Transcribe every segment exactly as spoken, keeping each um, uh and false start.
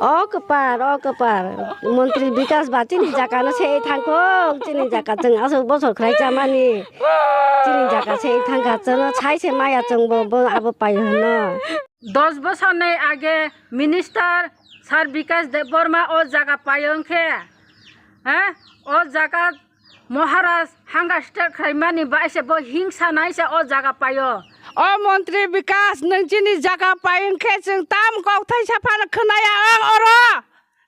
O kwpar, o kwpar. Montri Bikas ba chini jaga no se thangkho, chini jaga chwng aswk bosor khlai chamani. Chini jaga se thangkha, chwngno sai se maya chwng bo, bo abo pai hwno. Dos bosor ni age minister Sir Bikas Debbarma o jaga paiyong khe, ha? O jaga Maharaj hanga start khlaimani bai se bo hingsa nai se o jaga paio. O montri Bikas, nwng chini jaga pai hwnkhe chwng tam kokthai sa phano khwnaya ang oro.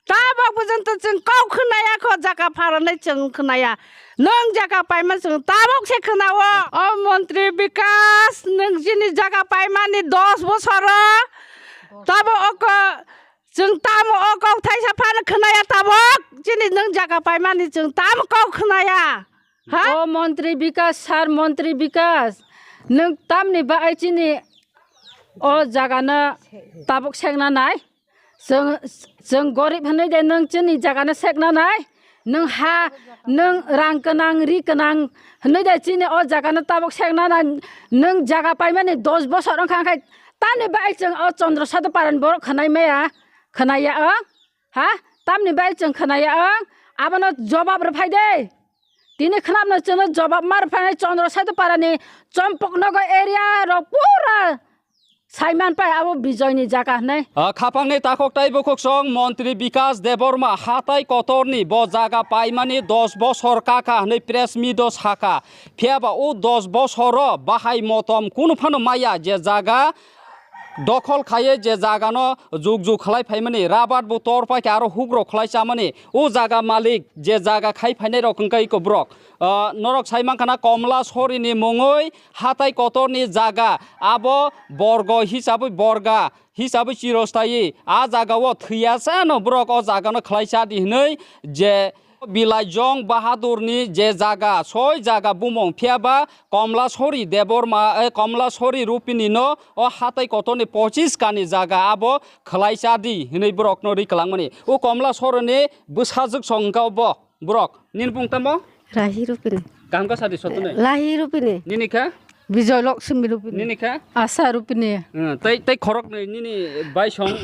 Tabok bwswng to chwng kok khwnaya kho, jaga pharanai chwng khwnaya. Nwng jaga paima chwng tabok se khwnao. O montri Bikas, nwng chini jaga paimani dos bosoro. Tabok oko chwng tamo o kok thaisa phano khwnaya tabok. Chini nwng jaga paimani chwng tamo kok khwnaya. Ha? O montri Bikas, sir montri Bikas, nwng tamni bagwi chini o jaga no tabok sekna nai? Chwng, chwng gorib hwnwi de nwng chini jaga no sekna nai? Nwng ha, nwng rang gwnang, ri gwnang hwnwi de chini o jaga no tabok sekna nai? Nwng jaga paimani dos bosor wngkha, wngkha tamni bagwi chwng o Chandra Sadhu Paran borok khwnai maya, khwnaya ang? Ha? Tamni bagwi chwng khwnaya ang? Abono jobab rw phai de. Tini khwnapno chwngno jobab ma rw phainai Chandra Sadhu Parani Chompoknagar area rok pura saiman pai abo Bijoyni jaga hwnwi. Ah, khapangni takhuk tai bukhuk song montri Bikas Debbarma hatai kotorni bo jaga paimani dos bosor kaka hwnwi press meet o sakha. Phiyaba o dos bosoro bahai motom kunu phano maya je jaga dokhol khaiwi je jagano juk juk khlai phaimani, rabar bo tor paikha aro hugrok khlai chamani, o jaga malik je jaga khai phainai rok wngkha iko borok. Ah, norok sai mankha na Komla Sorini mungwi hatai kotorni jaga, abo borgo hisabwi borga hisabwi chirostai a jagao thwiya chano borok o jagano khlai chadi hwnwi je Bilaijong Bahadurni je jaga, soi jaga bumung, phiyaba Komlasori Debbarma, eh, Komlasori Rupini no o hatai kotorni pochis kani jaga abo khwlai cha di hinwi borokno ri kwlangmani. O Komlasorini bwsajwk song wngkha obo borok. Nini bung tamo? Rahi Rupini. Kaham kha sadi sotoni? Lahi Rupini. Nini kha? Bijoy Lokshmi Rupini. Nini kha? Asa Rupini. Hmm, tei, tei khoroknwi nini bai song?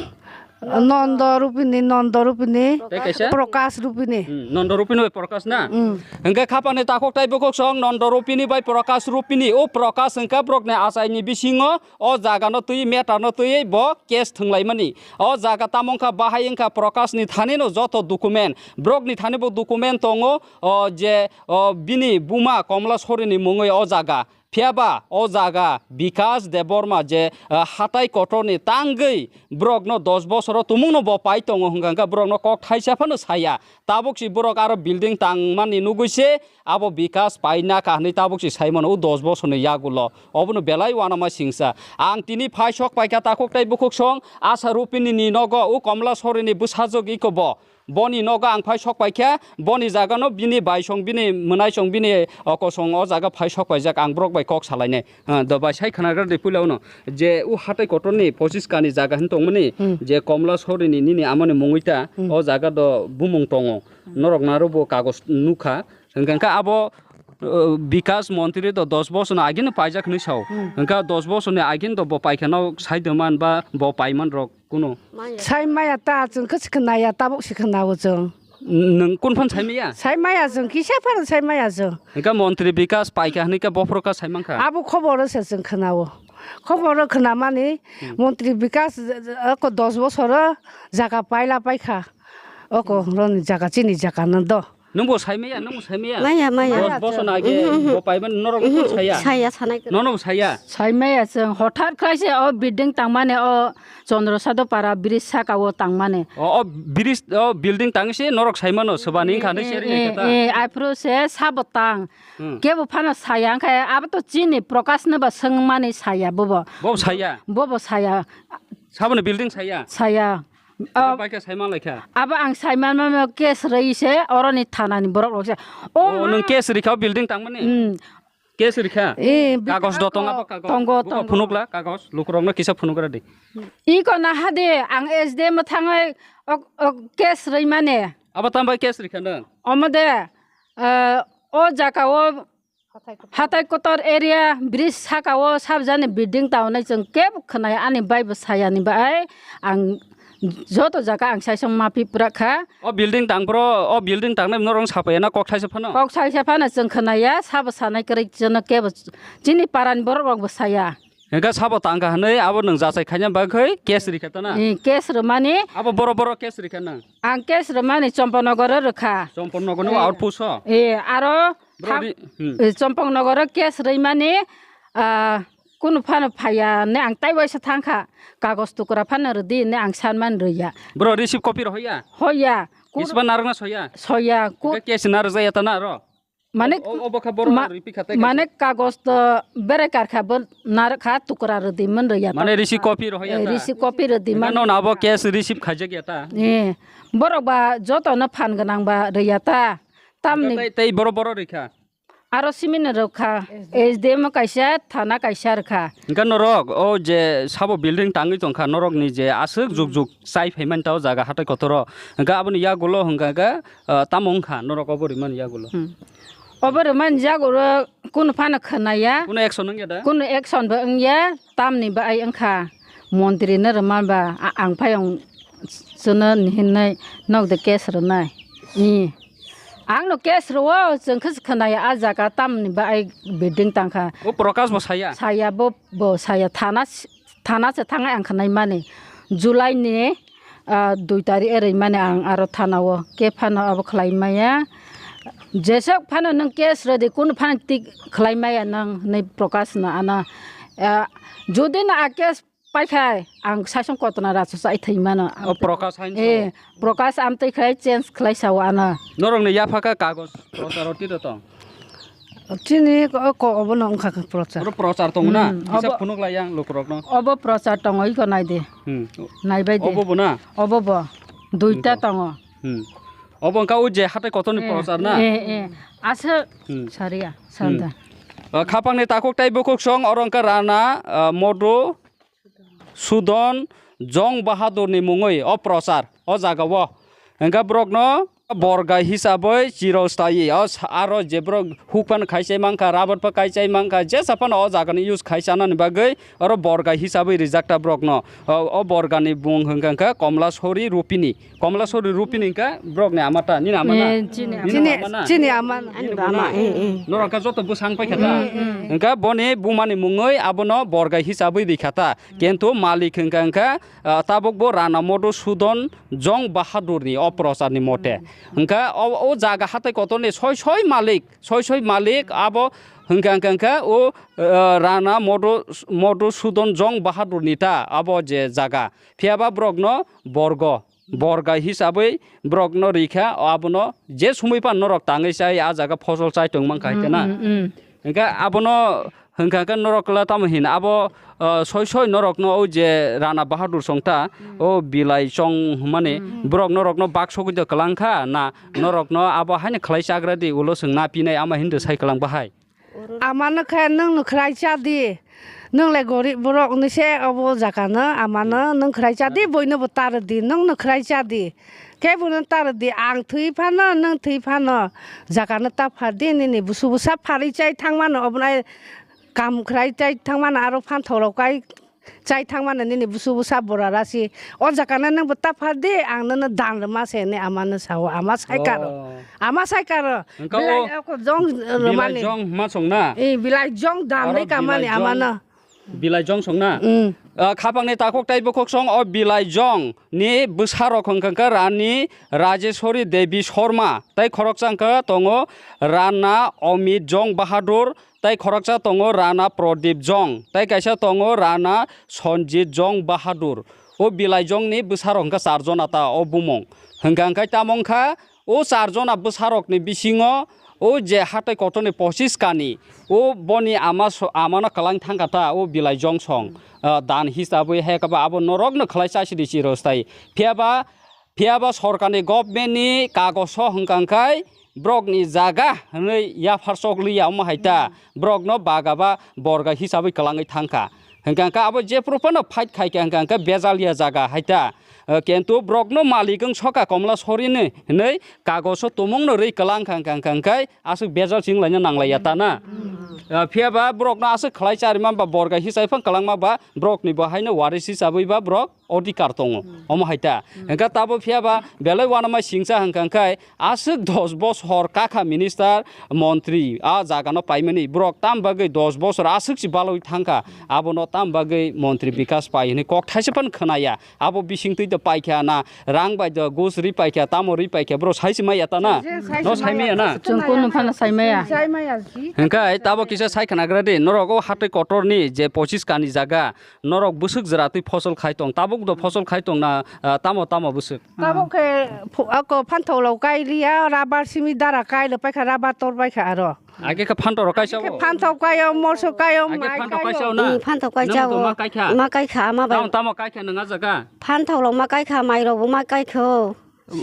Nondo Rupini, Nondo Rupini. Tei kaisa? Prakash Rupini. Hmm, Nondo Rupini bai Prakash na? Hmm. Hingke khapani takhuk tai bukhuk song Nondo Rupini bai Prakash Rupini. O Prakash hingke borokni achaini bisingo o jaga no twi, matter no twi bo case thwnglaimani. O jaga tamo wngkha bahai wngkha Prakash ni thani no joto document. Borokni thani bo document tongo, o je, o bini buma Komla Sorini mungwi o jaga. Phiyaba o jaga Bikas Debbarma je, ah, hatai kotorni tangwi borokno dos bosoro tumungno bo pai tongo hwnkha hwnkhe borokno kok thaisa phano saya. Tabuk si borok aro building tangmani nugwi se abo Bikas paina kha hwnwi tabuk si saimano o dos bosorni yagulo. Obono belai uanama singsa. Ang tini phai sok paikha takhuk tai bukhuk song Asa Rupini ni nogo o Komla Sorini bwsajwk iko bo. Boni nogo ang phai sok paikha, boni jagano bini bai song, bini mwnai song, bini oko song o jaga phai sok paijak, ang borok bai kok salainai. Ah, do bai sai khwnagra de puila uno, je o hatai kotorni pochis kani jaga hin tongmani, Hmm. je Komla Sorini nini amoni mungwi ta, Hmm. o jaga do bumung tongo. Norok naro bo kagos nukha, hwnkha khe abo, uh, Bikas montri do dos bosorni agini paijak hinwi sao. Hmm. Hwnkha dos bosorni agini do bo paikha no sai doman ba bo paiman rok. Kuno. Sai maya ta chwng khe sikhe naya tabuk sikhe nao chwng. Nwng kun phan sai maya? Sai maya chwng kisa phano sai maya chwng. Hingke montri Bikas paikha hwnwi khe bophoro kha sai mankha. Abo khoboro se chwng khwnao. Khoboro khwnamani Hmm. montri Bikas, eh, eh, ko dos bosoro jaga paila paikha. Oko roni jaga chini jaga no do. Nwngbo saimaya, nwngbo saimaya? Maya, maya. Dos bosorni age Mhm, mhm. bo paiman norok Mhm, saya? Saya, sanai kwrwi. Nono bo saya? Saimaya chwng hothat khlai se o building tangmani o Chandra Sadhu Para bridge saka o tangmani. O, o bridge, o building tangwi se norok saimano, swbani wngkha hinwi se ringwi khe ta? Eh, eh, aphuru se sabo tang. Hmm. Kebo phano saya wngkha, abo to chini Prakash no ba swngmani saya bobo. Bobo saya? Bobo saya. Saboni building saya? Saya. Ah, bai khe sai man lai kha? Abo ang sai man, man, man case rwi se, oroni thana ni borok rok se. O Oh, ma- nwng case rikha building tangmani? Hmm. Case rikha? Eh, bi- Kagos do tong abo kagos? Tongo, Bubo tongo. Phunukla kagos, lukurokno kisa phunugra di. Iko naha de, ang S D M thangwi ok, ok, case rwi mane. Abo tam bai case rikha nwng? Omo de, eh, o jaga o Hatai kotor area bridge saka o sabjani building taunai chwng kebo khwnaya, ani bai bo saya ni bai ang Joto jaga ang saisong mapi pura kha. O building tang bro, o building tangnai norok sapaya na kok thaisa phano? Kok saisa phano chwng khwnaya, sabo sanai kwrwi chwngno kebo chini parani borok rok bo saya. Hingke sabo tangka hwnwi abo nwng jachai khaina bagwi case rikha tana? Eh, case rwmani. Abo boro boro case rikha nang? Ang case rwmani Chompon Nogoro rwkha. Chompon Nogorni Eh, outpost o? Eh, aro Bro thang-, ri-, hmm. Eh, Chompon Nogoro case rwimani, ah, kunu phano phaya ne ang tai waisa thangkha. Kagos tukra phano rwdi ne ang sanmani rwya. Bro receipt copy rw hoya? Hoya. Kun- Hisba narwkna soya? Soya. Kun- Hingke case narwkjaya tana aro? Mane, o, o, obo kha borok ma-, ripikha tei mane kaisa. Kagos to berai karkha bo narwkha tukra rwdi man rwya ta. Mane receipt copy rw hoya ta? Eh, receipt copy rwdi man. Mano na abo case receive khaijak ya ta? Eh, borok ba joto no phan gwnang ba rwya ta. Tamni tei, tei boro boro rikha? Aro simi no rwkha. S D M kaisa, thana kaisa rwkha. Hingke norok o je sabo building tangwi tongkha, norokni je aswk juk juk chai phaimani ta o jaga hatai kotoro. Hingke aboni yagulo hingka khe, ah, tamo wngkha norok obo rimani yagulo? Hmm. Obo rimani yagulo kunu phano khwnaya. Kunu action wngya da? Kunu action bo wngya, tamni bai wngkha. Montri no rwma ba, a-, ang phai ang chwno hinwi nok de case rwnai. I. Ang no case rwo, chwng khe khwnaya a jaga tamni bai building tangkha. O Prakash bo saya? Saya bo, bo saya thana s-, thana se thangai ang khwnai mani. July ni, ah, dui tari eroi mani ang aro thana o. Ke phano abo khlai maya. Jesok phano nwng case rwdi, kunu phano tik khlai maya nang hinwi Prakash no ano. Ah, jodi no a case Paikhai, ang saisong kotona rasu chai thwi mano. O Prakash hain Eh, sao. Prakash amtwi khlai change khlai sao ano. Norokni yaphaka kagoj prochar o tito tong? Chini ko, ko obono wngkha khe prochar. Oro prochar tong na? Hmm, Kisa obo phunuk lai yang lukurokno. Obo prochar tongo, iko nai de. Hmm. Nai bai de. Obo bo na? Obo bo. Duita Wngkha. Tongo. Hmm. Obo wngkha o je hatai kotorni Eh, prochar na? Eh, eh. Asa Hmm. Saria, Hmm. Sanda. O, khapangni takhuk tei bukhuk song oro wngkha Rana, ah, Modu, Sudon Jong Bahadurni mungwi o prochar o jagao. Hingkhe borokno borga hisabwi chirostaywi o sa-, aro je borok huk phano khai chai mankha, rabar pha kai chai mankha, jesa phano o jagani use khai chanani bagwi oro borga hisabwi rijak ta borokno. O, o borgani bung hingkha khe Komlasori Rupini. Komlasori Rupini hingkha borokni ama ta, nini ama na? Eh, chini ama. Nini Chini, ama na? Chini ama. Nini Ani ama bama, na? Eh, eh. Norok kha joto bwsang paikha ta? Mm, mm. Hingkha boni bumani mungwi abono borga hisabwi rikha ta. Kintu malik hingkha, hingkha, ah, tabuk bo Rana Modu Sudon Jong Bahadurni o procharni mote. Hingkha o, o jaga hatai kotorni soi soi malik, soi soi malik abo hingkha, hingkha, hingkha o, ah, Rana Modu, Modu Sudon Jong Bahadurni ta abo je jaga. Phiyaba borokno borgo, borga hisabwi borokno rikha, abono je sumui pan norok tangwi chai, a jaga phosol chai tong mankha hai khe na. Mm, mm, mm. Hingkhe abono hingkha khe norok le tamo hin abo, ah, soi soi norokno o je Rana Bahadur songta, o Bilai Chong hwnmani borok norokno bak sogwi de kwlang kha na norokno abo haino khlai chagra di ulo chwng na pinai ama hin de sai kwlang bahai. Amano khe nwng no khwlai cha di. Nwng le gorib borok ni se obo jaga no amano nwng khwlai cha di, boino bo ta rw di, nwng no khwlai cha di. Kebo no ta rw di, ang thwi phano, nwng thwi phano jaga no ta phar di, nini busu busa pharwi chai thang mano, obo nai kam khwlai chai thang mano, aro phan thorok kai chai thangmani nini busu busa bora rasi. O jaga no nwng bo ta phar di, ang nono dan rwma se hinwi ama no sao, ama sai karo. Oh. Ama sai karo. Hingkha Bilai o oko jong Bilai rwmani. Jong ma song na? Eh, Bilai jong dan Aro rwi kamani Bilai ama jong, no. Bilai jong song na? Mm. Ah, khapang ni takhuk tai bukhuk song o Bilai jong ni bwsa rok hwnkha khe Rani Rajeswari Devi Sharma, tai khoroksa hwnkha tongo Rana Amit Jong Bahadur, tai khoroksa tongo Rana Pradip Jong, tai kaisa tongo Rana Sanjit Jong Bahadur. O Bilai Jong ni bwsarok hwnkha char jona ta o bumung. Hwnkha hwnkhe tamo wngkha o char jona bwsarok ni bisingo o je hatai kotor ni pochis kani o boni ama so-, ama no kwlang thangkha ta o Bilai Jong song, ah, dan hisabwi hai khe ba abo norok no khwlai chasi di chiro stai. Phiya ba Phiya ba sorkarni government ni kagoso hwnkha hwnkhe borokni jaga hwnwi yaphar chokliya omo hai ta, borokno baga ba borga hisabwi kwlangwi thangkha. Hwnkha hwnkhe abo jephru phano fight khaikha hwnkha hwnkhe bejaliya jaga hai ta. Eh, kintu borokno malik wng soka Komla Sorini hwnwi kagoso tumungno rwi kwlangkha hwnkha hwnkhe aswk bejal chwng laina nanglaiya ta na. Eh, phiya ba borokno aswk khlai charima ba borga hisai phano kwlangma ba borokni bo haino waris hisabwi ba borok odhikar tongo. Hmm. Omo hai ta. Hmm. Hwnkhe tabo phiya ba belai uanama singcha hwnkha hwnkhe aswk dos bosor kakha minister, montri a jaga no paimani borok tam bagwi dos bosor aswk si balwi thangkha. Abono tam bagwi montri Bikas pai hwnwi kok thaisa phan khwnaya. Abo bising twi to paikha na, rang bai do gus ri paikha, tamo ri paikha, bro sai si maya ta na? Je, sai No si sai maya maya. ta. Chwng kunu phano sai maya. Sai maya ji. Hwnkhe tabo kisa sai khnagra di, norok o hatwi kotor ni je pochis kani jaga, norok bwswk jwra twi phosol khai tong, tabuk do phosol khai tong na, ah, tamo tamo bwswk? Tabuk khe phu-, ako phanthok rok kai liya, rabar simi dara kai le paikha, rabar tor paikha aro. Age khe phanthok rok kaisa Khe o? Phanthok kayo, morso kayo, Age mai phanthok kayo. kaisa o na? Mm, phanthok kaisa Nang o. Ma kaikha? Ma kaikha, ma bai. Tamo, tamo kaikha nang a jaga? Phanthok rok ma kaikha, mai rok bo ma kaikha o.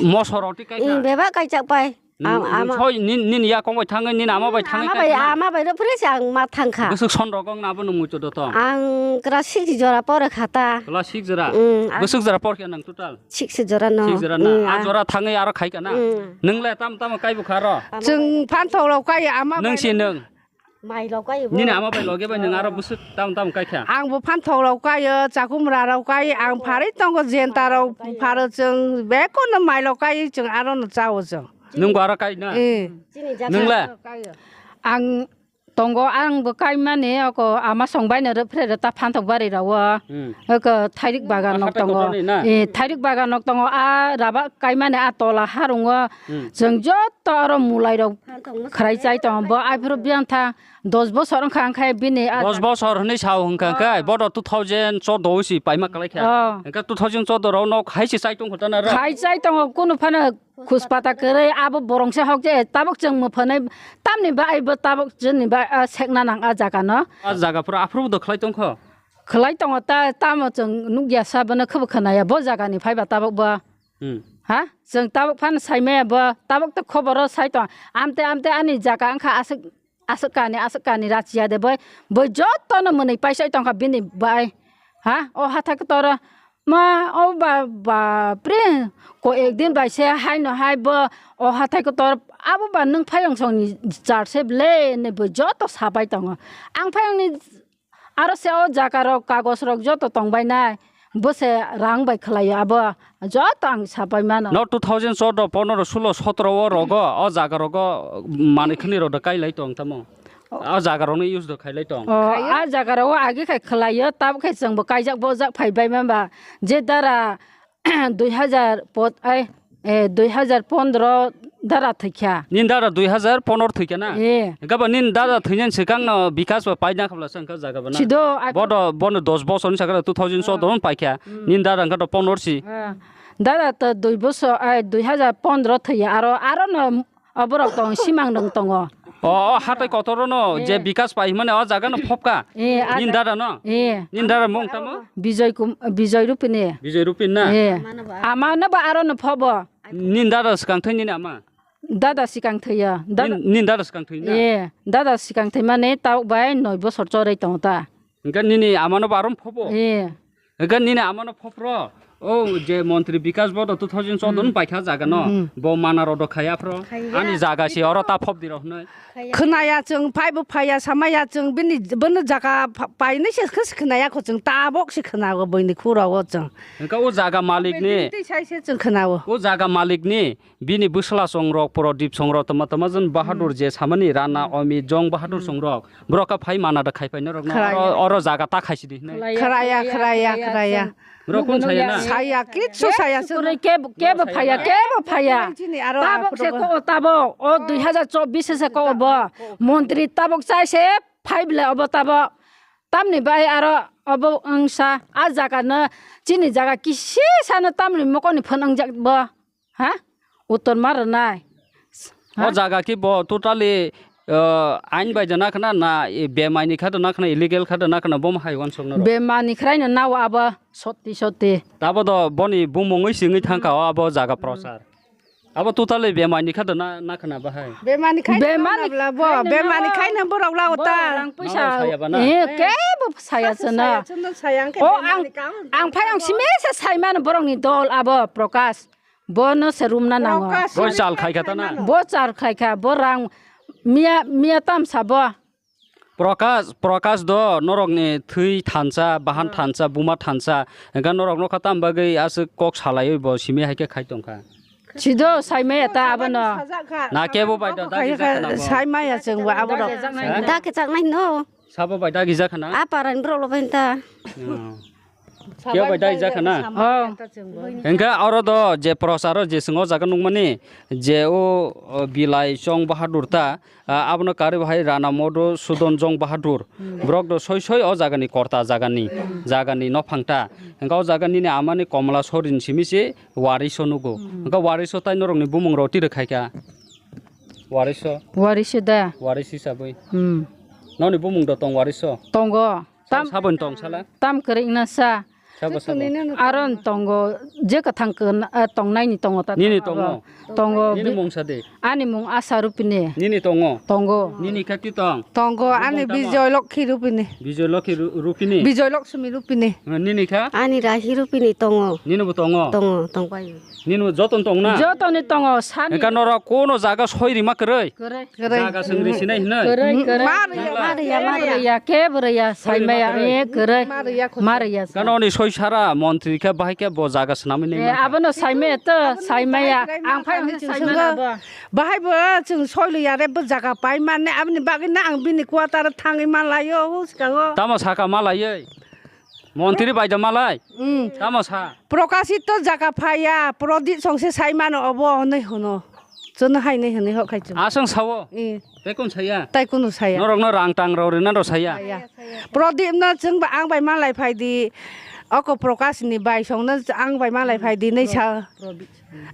Moso rok ti kaikha? Mm, bebak kaijak pai. Nang, Am-, nang ama. soi nin, nin ya kong bai thangwi, nin ama bai thangwi Ama bai, kaikha na? Ama bai rw phre se ang ma thangkha. Bwswk son rok wng na bo nung muitu do tong? Ang class six jora pore kha ta. Class six jora? Mm, a- Bwswk jora por khe nang total? Six jora no. Six jora na. Mm, A a- jora thangwi aro khai ka na? Mm. Nung le tam tamo kai bwkha ro? Chwng phanthok rok kai ama Nung bai si rw- nung. Mai rok kai bo. Nini ama bai loge bai nung aro bwswk tam tam kai kha? Ang bo phanthok rok kai, chakumra rok kai, ang pharwi tongo jenta rok pharo chwng bekono mai rok kai chwng aro no chao chwng. Nung bo aro kai na? Eh. Nung le? Ang Tongo, ang bo kaimani oko ama song baino rw phre rw ta phanthok bari rw o. Hmm. Oko thairik bagan nok Hathai tongo. Kotorni na? Eh, thairik bagan nok tongo. A raba kaimani a tola harungo. Hmm. Chwng joto oro mulai rok Phanthok no khwrai chai tongo. Bo aphuru biang tha dos bosor wngkha, wngkha bini a Dos bosor hwnwi sao hwnkha khe, Oh. bodo two thousand chordo o si paima kwlai kha. Oh. Hwnkhe two thousand chordo rok nok hai se chai tong kho ta na ro? Khai chai tongo, kunu phano Khuspata kwrwi abo borong se hok je, tabuk chwng muphanai tamni bai bo tabuk chwngni bai, ah, sekna nang ah jaga no. Ah jaga pura aphuru do khlai tongkho. Khlai tongo ta, tamo chwng nukya sa bono khwbo khwnaya bo jaga ni phaiba tabuk bo. Hmm. Ha? Chwng tabuk phano saimaya bo, tabuk to khoboro sai tong. Amte amte ani jaga wngkha aswk aswk kani, aswk kani rachiya de boi, boi jotono mwnwi paisai tongkha bini bai. Ha? O hathai kotor ma, o ba, bapre, ko ekdin bai se haino hai bo o hathai kotor abo ba nwng phayong songni jar se ble hinwi boi joto sabai tongo. Ang phayongni aro se o jaga rok kagoj rok joto tongbai nai. Bwse rang bai khwlaio abo, joto ang sapai mano. No two thousand chordo, pondro, sulo, sotro o rogo, o jaga rogo manwi khwnwi rok do kai lai tong tamo? O jaga rokno use do khai lai tong? O, a jaga rogo agi khai khwlaio, tab khai chwng bo kaijak bojak phai bai mamba. Je dara dui hazar pot-, ai, eh, dui hazar pondro dara thwikha. Nini dara dui hazar pondro thwikha na? Eh. Hwnkhe bo nini dara thwinani swkang no Bikas bo paina khabla se hwnkhe jaga bo na? Sido, ai- Bodo, bono dos bosor ni sakha two thousand chordo no paikha. Hmm. Nini dara hwnkhe to pondro si. Ah. Dara to dui bosor, ai, dui hazar pondro thwiya aro, aro no oborok tong simang rwng tongo. O, o hatai kotoro no je Eh. Bikas pai hwnmani o jaga no phobka. Eh, a Nini ja- dara no? Eh. Nini dara mung tamo? Bijoy Kum-, Bijoy Rupini. Bijoy Rupini na? Eh. Ama no ba aro no phobo. Nini dada swkang thwi nini ama? Dada swkang thwiya. Dada Nin-, nini dada swkang thwi na? Eh, dada swkang thwi mani tabuk bai noi bosor chorwi tongo ta. Hwnkhe nini amano bo arom phobo? Eh. Hwnkhe nini amano phopro? O je montri Bikas bo do two thousand chordo Hmm. no paikha jaga no. Hmm. Bo mana rodo khaya phro. Khaya. Ani jaga si oro ta phop di rok hwnwi. Khwnaya chwng, phaibo phaiya, samaya chwng, bini, bono jaga pha-, painwi se khe se khwnaya kho chwng, tabok se khwnago buini khurao chwng. Hwnkhe o jaga malik ni, Tei sai se chwng khwnao. O jaga malik ni, bini bwsla chwng rok, Prodip chwng rok, tama tama jon Bahadur Hmm. je samani Rana, Hmm. Omit, Jong Bahadur Hmm. chwng rok, borok khe phai mana da khai phai norok no, Khwlaiya. Oro, oro jaga ta khai sidi hinwi. Khwlaiya, Khwlaiya, khwlaiya, khwlaiya, khwlaiya. chwng. Borok kun saya na? Saya, kichu saya, Kebo, kebo phaya, kebo phaya. Chini aro Tabok se aphuru ko, tabok. O dui hazar chobbish se ko bo. Montri tabok chai se phai bwle obo tabok. Tamni bai aro obo wngsa. A jaga no, chini jaga kisi sano tamni mokoni phone wngjak bo. Ha? Uttor ma rwnai. O Ha? jaga ki bo totally, uh, ain bai da na khna na, i, bemai ni kha da na khna, illegal kha da na khna, bo ma hai uansuk na ro? Bemai ni khwlai no nao abo sotti sotti. Tabo do boni bumung wi singwi thang kha o abo jaga prochar. Abo totally bemai ni kha da na, na khna ba hai? Bemai ni khai Bemai ni bla bo, khai bemai ni no khai no borok la bo uta. Rang puisa. Nang saya ba na? Eh, kebo saya Kaso chwng na. saya, chwng no saya, ang khe O bemai ang, ni kaun ang phai ang simi se sai mano borok ni dol abo Prakash. Bono se rumna nango. Prakash Boi sal khai kha ta na? Bo chal khai kha, bo rang miya, miya tam sa bo. Prakash, Prakash do norokni thwi thansa, bahan thansa, buma thansa. Hingkha norok nokha tam bagwi aswk kok salaiwi bo simi hai khe khai tongkha. Sido saimaya ta abono. Na kebo bai da dagi jakha na bo. Saimaya chwng bo aboro. Da khe chaknai no. Sabo bai dagi jakha na. A paran bro lo bai ta. Kebo bai dagi jakha na. Oh. Hingkha oro do je procharo je chwng o jaga nukmani je o, o Bilai Chong Bahadur ta, a, abono karwi bahai Rana Modu Sudon Jong Bahadur. Borok do soi soi o jagani korta jagani, jagani nophang ta. Hingkha o jaga nini amani Komla Sorin simi se wariso nugo. Hingkha wariso tai norokni bumung rok twi rwkhaikha. Wariso. Wariso da. Waris hisabwi. Hmm. Noni bumung do tong wariso. Tongo. Tam sabon tong sala. Tam kwrwngna sa. Sabo sabo. Aron tongo je kwthang kwna-, eh, tongnaini tongo ta. Nini tongo. Tongo. Nini mung sa de. Ani mung Asa Rupini. Nini tongo. Tongo. Nini kati tong. Tongo ani Bijoy Lokhi Rupini. Bijoy Lokhi Ru-, Rupini. Bijoy Lokchmi Rupini. Nini kha? Ani Rahi Rupini tongo. Nini bo tongo. Tongo tongpai. Nini joton tong na? Jotoni tongo, sani. Eka norok kono jaga soi rima kwrwi? Kwrwi. Kwrwi. Jaga sengri sinai hinoi? Kwrwi, kwrwi. Ma rwya, ma rwya, ma rwya. Kwrwi ya, kebo rwya, saimaya, kwrwi ma kwrwi. Eh, kwrwi. Ma rwya, kwrwi. Ma rwya. Gana oni soi sara montri khe bahai khe bo jaga swnamwi nai. Eh, ma kha. Abono saimaya to, abono saimaya. Bahai ang phai ang saimaya bo. Bahai bo chwng soi lwya re bo jaga pai mane aboni bagwi na ang bini quarter thangwi ma laio, hwskango. Tamo saka ma laioi? Montri bai da malai? Hmm. Tamo sa? Prokashito jaga phaiya, Prodip songse sai mano obo hwnwi hwno. Chwngno hainwi hwnwi hok khai chwng. Aswng sao? Eh. Tei kun saya? Tai kunu saya. Norokno rang tang rok rwna rw saya? Saya. Prodip no chwng ba ang bai malai phai di. Oko Prokash ni bai songno ang bai malai phai di nai sa. Prodip.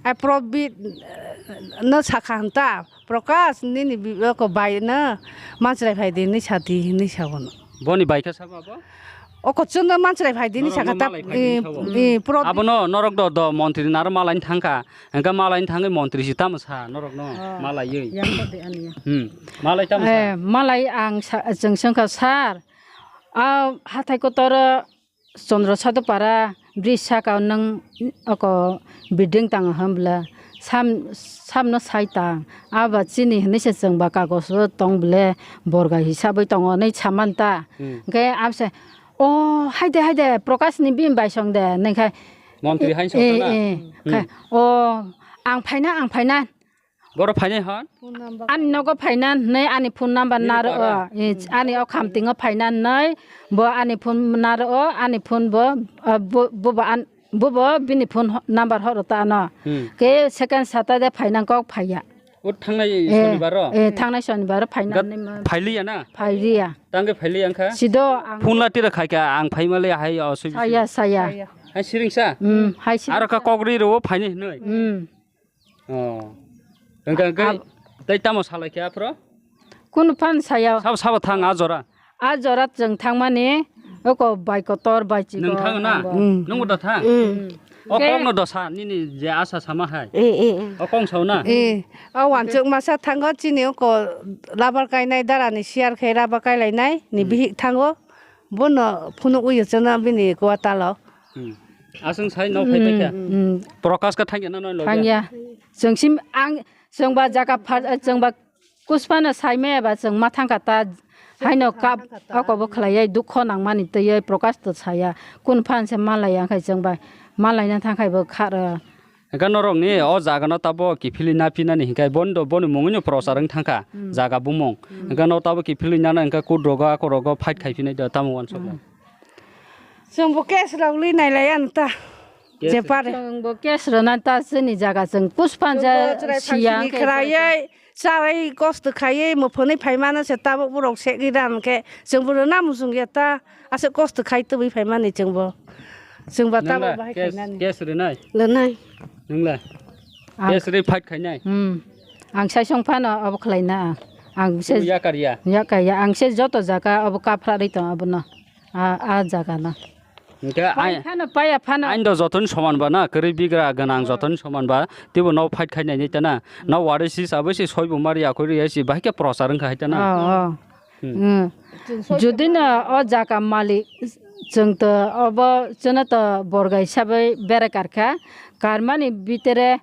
Ai Prodip, eh, no sakha hwn ta. Prokash nini bi-, oko bai no manchrai phai di nai sa di nai sa bono. Boni bai kha sabo abo? O kochwng no manchrai phai dini saka ta, norok no malai phai dini sabo. Eh, pro- Abono norok do, do montri naro malaini thangkha. Hingkha malaini thangwi montri si tamo sa norok no malaiwi. Yang ko de ani ya. Hmm. Malai tamo sa. Eh, malai ang sa, chwng sengkha sir. A hathai kotor Chandra Sadupara bridge saka nwng oko building tang hwn bwle sam, samno sai tang. Aba chini hinwi se chwng ba kagos o tong bwle borga hisabwi tongo hinwi saman ta. Hmm. Hwnkhe abse, "O, haide, haide, Prakash ni bini bai song de," hwnwi khai. Montri hai song eh, na? Eh, hmm. Khai, "O, ang phaina, ang phaina." Boro phainai hwn? Ani nogo phaina hwnwi ani phone number naro o. Ani o khamtingo phaina hwnwi bo ani phone naro o, ani phone bo, ah, bo, bo, bo, an-, bo, bo bini phone ho-, number horo ta ano. Hmm. Ke second Saturday phaina kok phaiya. O thangnai eh, sonibaro? Eh, thangnai sonibaro phaina hwnwi ma- Phailiya na? Phailiya. Tangke phailiya wngkha? Sido ang phone la tira khaikha ang phaimale hai o sui. Saya, saya. Hai siringsa? Hmm, hai siringsa. Aro ka kokri ro phainai hwnwi? Hmm. Oh. Hwnkhe, hwnkhe, tei tamo salai khe aphro? Kunu phan saya. Sabo, sabo thang a jora? A jora chwng thangmani, oko bai kotor, bai chikon. Nwng thango na? Hmm. Nwngbo da thang? Hmm. O kok no da sa, nini je asa sama hai. Eh, eh, eh. O kong sao na? Eh, o wanchuk masa thango chini oko rubber kainai darani share khe rubber kailainai, ni hmm. Bihik thango. Bono phunuk wi chwngno bini kuatalo. Hmm. Aswng sai nok phai paikha. Hmm. Prakash ka thangya na noi logya? Thangya. Chwng sim ang chwng ba jaga pha-, chwng ba kuspano sai maya ba chwng ma thangkha ta haino kap oko bo khlaiya dukho nangmani twiya Prakash to saya. Kun phan se malaiya khai chwng ba malaina thangkhai bo kharo. Hingke norokni o jagano tabo kiphilwi naphinani hingke bondo boni mungwino prochar wng thangkha, hmm. Jaga bumung. Hmm. Hingke no tabo kiphilwi nana hingke court rogo ako rogo fight khai phinai do tamo uansukha. Hmm. Chwngbo case rok li nailai ano ta. Case. Jepare. Chwngbo case rwna ta chini jaga chwng puspanja siya. Chwrai kosto khaiwi, charai kosto khaiwi, muphunwi phaimano se tabuk borok segwi ran khe chwngbo rwna muchungya ta. Aswk kosto khai tubui phaimani chwngbo. Chwngba tabuk bahai khainani. Nwngla case, case rwnai? Rwnai. Nwngla? Ang case rwi fight khainai? Hmm. Ang saisong phano abo khlaina ang. Ang se yakar ya? Yakar ya. Ang se joto jaga abo kaphra rwi tong abono. A, a jaga no. Hingke pai phano, paya phano. Ain do jotoni soman ba na, kwrwi bigra gwnang jotoni soman ba, teibo no fight khainai nai ta na. No wari si sabai si soi bo mari akoi ri si bahai khe prochar wngkha hai ta na. Oh, oh. Hmm. Hmm. Jodi no o jaga malik chwng to obo chwngno to borga hisabai berai karkha. Karmani bitere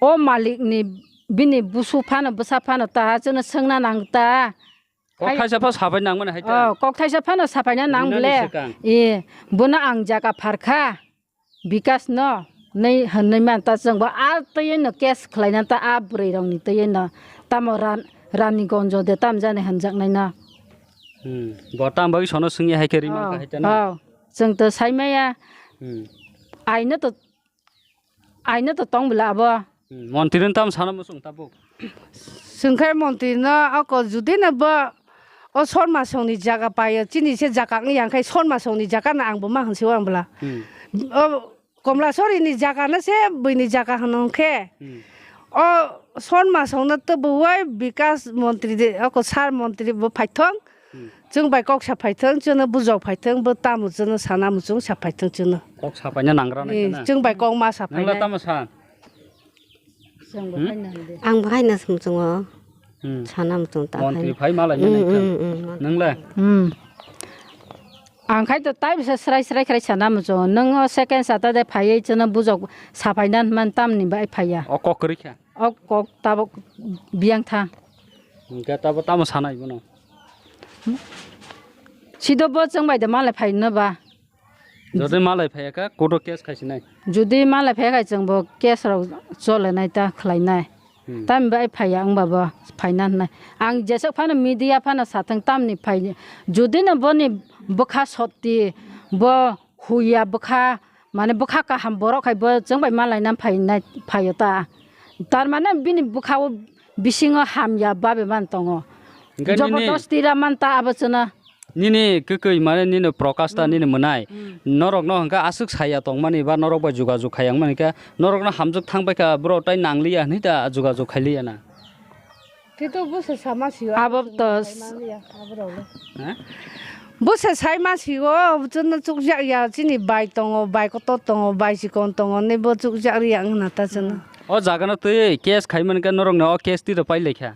o malik ni bini busu phano bwsa phano ta chwngno swngna nang ta. Kok thaisa pha sapai nangmani hai ta. Oh, kok thaisa phano sapaina nang Rinani ble. Swkang. E, bono ang jaga pharkha. Bikas no nei hwnwi man ta chwng bo a twi no case khlaina ta a bwrwi rok ni twi no tamo ran rani gonjo de tam jani hwnjaknai no. Hmm. Bo tam bagwi sono swngya hai khe rima Oh, ka hai ta na. Oh. Chwng to sai maya. Hmm. Aino to Aino to tong bwla abo. Hmm, montri no tamo sana muchung tabuk. Swngkhe montri no oko judi no bo o Sorma song ni jaga paio, chini se jaga wng yang khai Sorma song ni jaga no ang bo ma hwnsi o ang bwla. Hmm. O Komlasori ni jaga no se bwini jaga hwno khe. Hmm. O Sorma song no to bo wai Bikas montri de oko sar montri bo phaithong. Hmm. Chwng bai kok sa phaithwng, chwngno bujok phaithwng, bo tamo chwngno sana muchung sa phaithwng chwngno. Kok sapaina nangra nai Eh, kana? Chwng bai kok ma sa Nangla phainai. Tamo sa? Chwng bo Hmm? Phaina hwndi. Ang bo haino sumchungo. Hmm. Sana muchung ta Montri phainai. Phai malai Hmm, nai hmm, hmm. Nangla? Hmm. Ang khai to tai bisa srai srai khai sana muchungo. Nwng o second sata de phaiwi chwngno bujok sa phaina man tamni bai phaiya. O kok kwrwi kha. O kok tabuk biyang tha. Hingke tabo tamo sanai bono? Sido bo chwng bai de malai phai no ba. Jodi malai phai kha, koto case khai sinai. Jodi malai phai kha chwng bo case rok chole nai ta khlai nai. Hmm. Tam bai phai ya wng ba bo phai na nai. Ang jesok phano media phano sathang tamni phai. Jodi no boni bwkha sotti bo huya bwkha, mane bwkha kaham borok hai bo chwng bai malaina phainai, phaio ta. Tar mane bini bwkha o bisingo hamya babe man tongo. Hingke nini Jobodosti ra man ta abo chwna. Nini kwkwi mane nini Prakash ta Hmm. nini mwnai. Hmm. Norokno hingke aswk saya tongmani ba norok bai jogajog khai yang mani khe norokno hamjwk thang bai kha bro tai nangliya hwnwi ta jogajog khailiya na. Tito bo se sama sigo. Abo to Sai maliya, abo rok le. Ha? Bo se sai ma sigo, chwngno chukjak ya, chini bai tongo, bai kotor tongo, bai chikon tongo, ne bo chukjak riya wngna ta chwngno. O jaga no twi case khai man khe norok no o case twi rw pai lai kha.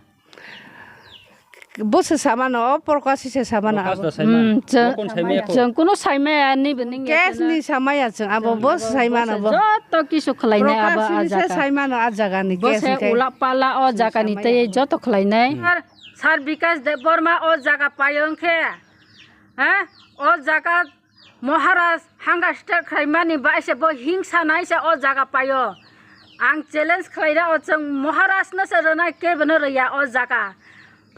Bo se sama no, o Prakash se sama no Prakash abo. Da sai ma. Hmm, chwng, Nokon sai ma ya ko. Chwng kuno sai ma ya, ni bo ning ya Case chwngno. Ni sama ya chwng, abo bo se sai ma no bo. Joto kisu khlai nai abo Prakash a ni se jaga. Sai ma no a jaga ni Bo case se ni khe. Ula pala o jaga ni Sama tei ya. Joto khlai nai. Hmm. Sir Bikas Debbarma o jaga payo wngkhe, ha? O jaga Maharaj hanga start khlaimani bai se bo hingsa nai se o jaga payo. Ang challenge khlai rw o chwng Maharaj no se rwnai kebo no rwya o jaga.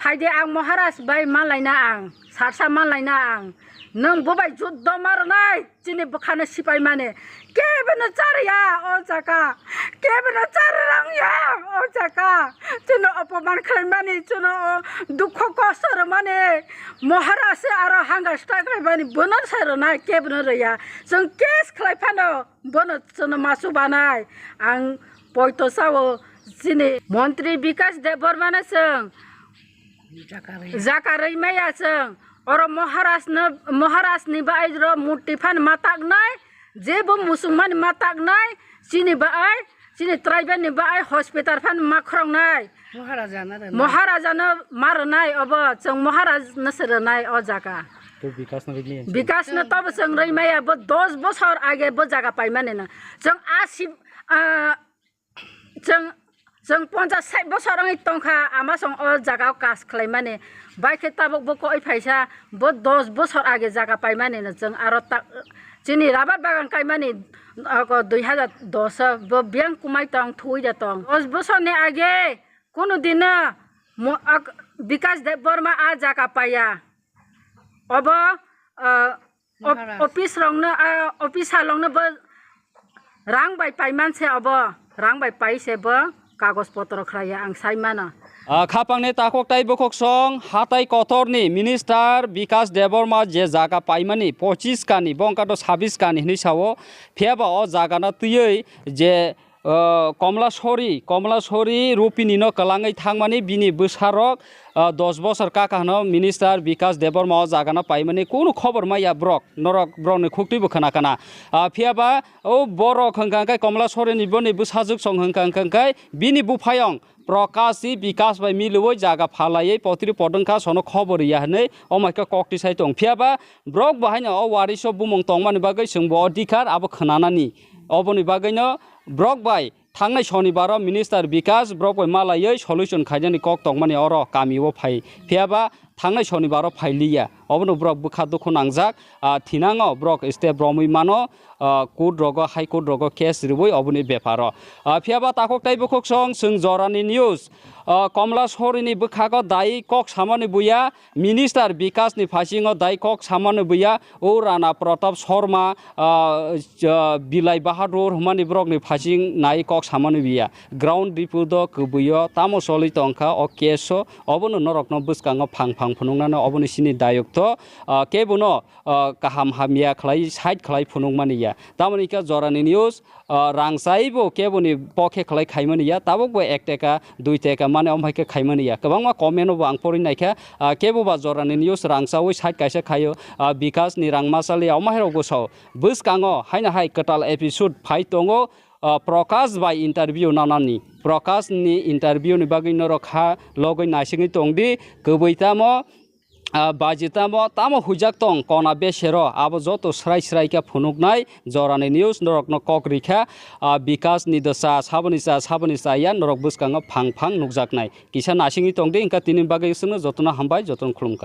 Phaidi ang Maharaj bai malaina ang, sarsa malaina ang. Nwng bo bai juddo ma rwnai. Chini bwkhano sipai mani kebono charya o jaga, kebono charwrang ya o jaga. Chwngno opoman khlai mani, chwngno o dukho kosto rw mani, Maharaj se aro hanga start khlai mani, bono sai rwnai, kebono rwya. Chwng case khlai phano bono chwngno masu banai. Ang poito sao chini Montri Bikas Debbarmano chwng Jaka rwi. Jaka rwi maya chwng. Oro Maharaj no, Maharaj ni bai ro murti phan matak nai, je bo musungmani matak nai, chini bai, chini tribal ni bai hospital phan ma khorok nai. Maharaja no rwnai. Maharaja no ma rwnai obo, chwng Maharaj no se rwnai o jaga. To Bikas no rwi maya chwng. Bikas no tobo chwng rwi maya, bo dos bosor age bo jaga pai mani na. Chwng a sib, ah, Chwng, chwng ponchas sait bosor wngwi tongkha, ama song o jaga o kas khlaimani. Bai khe tabuk bo koi phaisa, bo dos bosor age jaga paimani no chwng aro ta, chini rabar bagan kaimani, ako dui hazar dos o bo biyang kumai tong, thuwi da tong. Dos bosor ni age kunu dino mo-, ak-, Bikas Debbarma a jaga paiya. Obo, ah, Op-, Maharaj. Office rokno, ah, officer rokno bo rang bai paiman se obo, rang bai pai se bo kagoj potro khlaiya ang sai mano. Ah, khapangni takhuk tai bukhuk song hatai kotorni Minister Bikas Debbarma je jaga paimani pochis kani, bo wngkha to sabis kani hinwi sao, phiyaba o jagano twiwi je ah, Komlasori, Komlasori Rupini no kwlangwi thangmani bini bwsarok, ah, dos bosor kaka hwno Minister Bikas Debbarma o jaga no paimani kunu khobor maya borok, norok borok ni khuktwi bo khwna kana. Ah, phiyaba o borok hwnkha hwnkhe Komlasori ni boni bwsajwk song hwnkha hwnkha hwnkhe bini buphayong Prakash si Bikas bai milwi jaga phalaiwi potri podwngkha sono khobor ya hwnwi omaikha kok tisai tong. Phiyaba borok bo haino o wariso bumung tongmani bagwi chwng bo o dikhar abo khwnanani. Oboni bagwino borok bai thangnai sonibaro Minister Bikas borok bai malaiwi solution khainani kok tongmani oro kamio phai. Phiyaba thangnai sonibaro phailiya. Obono borok bwkha dukhu nangjak, ah, thinango borok step romwi mano, ah, court rogo, High Court rogo case rwui oboni beparo. Ah, phiyaba takhuk tei bukhuk song chwng jorani news. Ah, Komla Sorini bwkhago dai kok samani buya, Minister Bikasni phasingo dai kok samani buya, o Rana Pratap Sharma, ah, ah, Bilai Bahadur hwnmani borokni phasing nai kok samani buya. Ground report o kwbwio tamo choli tongkha o case o, obono norokno bwskango phang phang phunuknani oboni sini dayokto, ah, kebono, ah, kaham hamya khlai side khlai phunukmani ya. Tamoni khe jorani news, ah, rangchaibo keboni pokhe khlai khaimani ya, tabukbo ek teka, dui teka mane omo hai khe khaimani ya. Kwbangma comment o bo ang porwi naikha, ah, kebo ba jorani news rangchawi side kaisa khaio, ah, Bikasni rang machali ya, omo hai rokbo sao. Bwskango haino hai kwtal episode phai tongo, ah, Prakash bai interview nanani. Prakash ni interview ni bagwi norok ha logwi naisingwi tongdi, kwbwi tamo, ah, baji tamo, tamo huijak tong kona besero, abo joto srai srai khe phunuknai jorani news norokno kok rikha, ah, Bikasni dosa saboni cha, saboni cha ya norok bwskango phang phang nukjaknai. Kisa naisingwi tongdi, wngkha tini bagwi chwngno jotono hambai, jotono khulumkha.